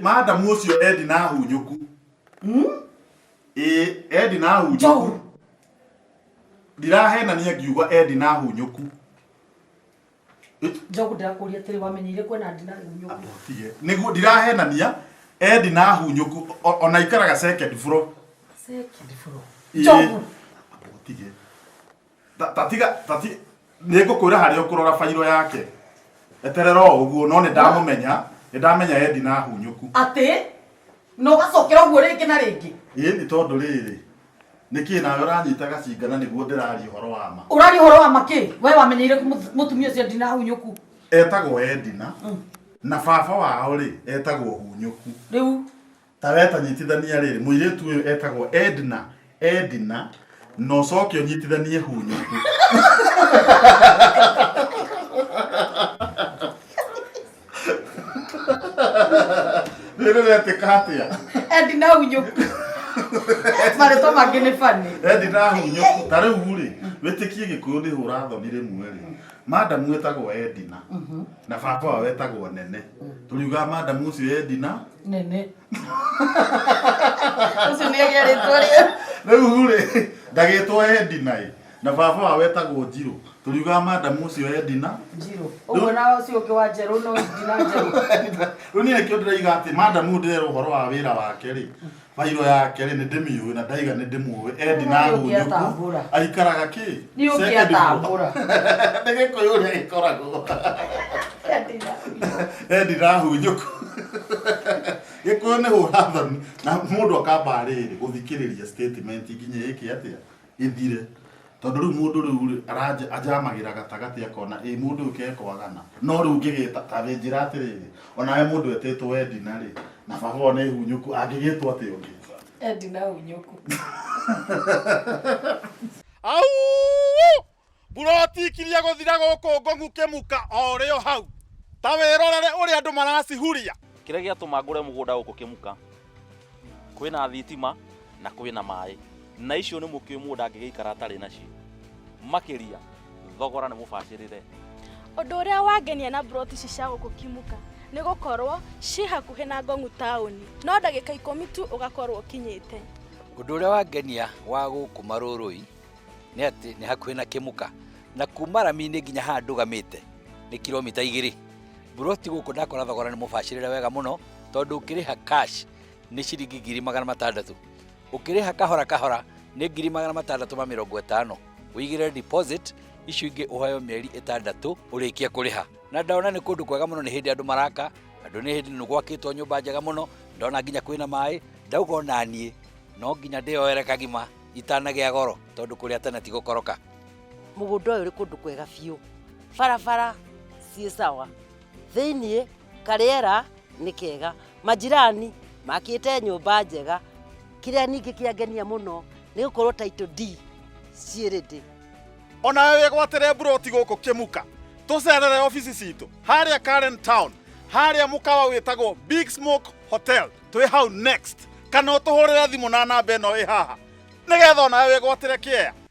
Madamu ũcio Edina Hunyũku. Ĩĩ, Edina Hunyũku. Njogu. Ndirahenania ngiuga Edina Hunyũku. Njogu, ndĩrakũria atĩrĩ, wamenyeire kwĩna Ndina Hunyũku? Tige. Nĩguo ndirahenania Edina Hunyũku ona ikaraga second floor. Second floor. Ĩĩ. Njogu. Tige. Tatiga tati nĩ ngũkwĩra harĩa ũkũrora bairo yake. Eterera o ũguo, no nĩ ndamũmenya, nĩ ndamenya Edina Hunyũku. Atĩ na ũgacokera ũguo rĩngĩ na rĩngĩ. Ĩĩ, nĩ tondũ rĩrĩ, nĩkĩ nawe ũranyita gacinga na nĩguo ndĩraria ũhoro wa ma? Ũraria ũhoro wa makĩ? We wamenyeire mũtumia ũcio Ndina Hunyũku? Etagwo Edina na baba wao rĩ etagwo Hunyũku. Rĩu Ta weta nyitithania rĩrĩ, mũirĩtu ũyũ etagwo Edna, Edina, na ũcoke ũnyitithanie Hunyũku. Rĩrĩ rĩetĩka atĩa? Edina Hunyũku, marĩtwa mangĩ nĩ bani. Edina Hunyũku. Ta rĩu rĩ, wĩtĩkie Gĩkũyũ nĩ hũra thoni rĩmwe rĩ, madamu etagwo Edina na baba wao etagwo Nene, tũriugaga madamu ũcio Edina Nene ũcio nĩ agĩa rĩtwa rĩa Rĩu rĩ, ndagĩtwo Edina ĩ, na baba wao etagwo Njirũ, tũriugaga madamu ũcio Edina Njirũ ũguo, na ũcio ũngĩ wa Njerũ, no Ndina Njerũ. Rĩu niĩ nĩkĩo ndĩraiga atĩ madamu ndĩrerwo ũhoro wa wĩra wake rĩ, bairo yake rĩ, nĩ ndĩmĩũĩ na ndaiga nĩ ndĩmũĩ Edina Nĩ Hunyũku. ũngĩatambũra. Aikaraga kĩ? Nĩ ũngĩatambũra. Nĩ Gĩkũyũ ũrĩa gĩkoragwo. Edina. Edina Hunyũku. Gĩkũyũ nĩ hũra thoni na mũndũ akamba rĩrĩ gũthikĩrĩria statement nginya ĩke atĩa, ĩthire, tondũ rĩu mũndũ rĩu rĩ anjamagĩra gatagatĩ akona ĩ mũndũ ũyũ kekwagana. No rĩu ngĩgĩta ta njĩra atĩrĩrĩ, onawe mũndũ etĩtwo Edina rĩ, na baba wao nĩ Hunyũku, angĩgĩtwo atĩa ũngĩ? Edina Hunyũku. Au mburoti ikirie gũthira gũkũ Ngong'u Kĩmuka o ũrĩ o hau, ta wĩrorere ũrĩa andũ maracihuria. Kĩrĩa gĩatũma ngũre mũgũnda gũkũ Kĩmuka, kwĩna thitima na kwĩna maĩ, na icio nĩ mũkĩũĩ mũndũ ndangĩgĩikara atarĩ nacio. Makĩria thogora nĩ mũbacĩrĩre. Ũndũ ũrĩa wangenia na mburoti ici cia gũkũ Kimuka nĩ gũkorwo ci hakuhĩ na Ngong'u taũni, no ndagĩka 10 tu ũgakorwo ũkinyĩte. Ũndũ ũrĩa wangenia wa gũkũ Marũrũi nĩ atĩ nĩ hakuhĩ na Kĩmuka, na kuma rami-inĩ nginya haha ndũgamĩte nĩ kilomita 2. Mburoti gũkũ ndakora thogora nĩ mũbacĩrĩre wega mũno, tondũ ũkĩrĩha cash nĩ ciringi 600,000, ũkĩrĩha kahora kahora nĩ 650,000, ũigĩrĩre deposit, icio ingĩ ũheo mĩeri 6 ũrĩkie kũrĩha. Na ndona nĩ kũndũ kwega mũno, nĩ hĩndĩ andũ maraka, andũ nĩ hĩndĩ nĩ gwakĩtwo nyũmba njega mũno, ndona nginya kwĩna maĩ. Ndauga ona niĩ no nginya ndĩyoere kagima itanagĩa goro, tondũ kũrĩa tene ti gũkoroka. Mũgũnda ũyũ ũrĩ kũndũ kwega biũ, barabara ciĩ sawa, thĩiniĩ karĩera nĩ kega, majirani makĩte nyũmba njega. Kĩrĩa ningĩ kĩangenia mũno nĩ gũkorwo title deed ciĩ ready. Onawe wĩgwatĩre mburoti gũkũ Kĩmuka, tũcerere obici citũ harĩa Karen Town, harĩa mũkawa wĩtagwo Big Smoke Hotel, twĩ hau next, kana ũtũhũrĩre thimũ na namba ĩno ĩ haha nĩgetha onawe wĩgwatĩre kĩea.